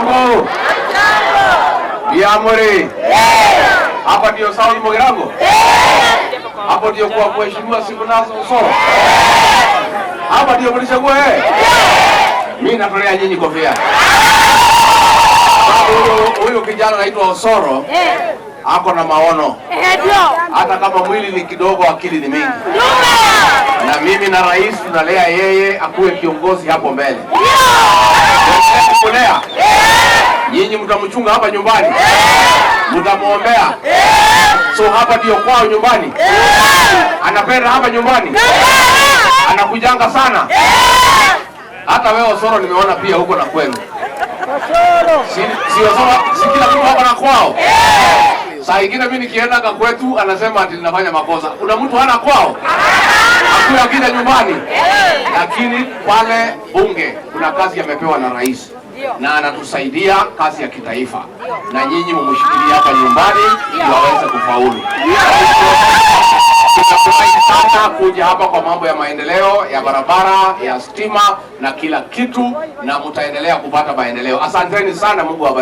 Hamjambo? Biamuri. Hapa ndio South Mugirango? Hapo ndio kwa Mheshimiwa Sikunazo Osoro. Hapa ndio mlichagua yeye? Mimi natolea nyinyi kofia. Huyu kijana anaitwa Osoro ako na maono. Hata kama mwili ni kidogo, akili ni mingi. Na mimi na rais tunalea yeye akuwe kiongozi hapo mbele. Kulea. Nyinyi mtamchunga hapa nyumbani, mtamwombea. So hapa ndio kwao nyumbani, anapenda hapa nyumbani, anakujanga sana. Hata wewe Osoro nimeona pia huko na kwenu. Si Osoro, si kila mtu hapa na kwao. Saa ingine mimi nikienda kwa kwetu anasema ati ninafanya makosa. Kuna mtu hana kwao? Hakuna akija nyumbani. Lakini pale bunge kuna kazi amepewa na rais na anatusaidia kazi ya kitaifa, na nyinyi mumshikilie hapa nyumbani ndio aweze kufaulu. Tunafurahi sana kuja hapa kwa mambo ya maendeleo ya barabara, ya stima na kila kitu, na mtaendelea kupata maendeleo. Asanteni sana, Mungu awabariki.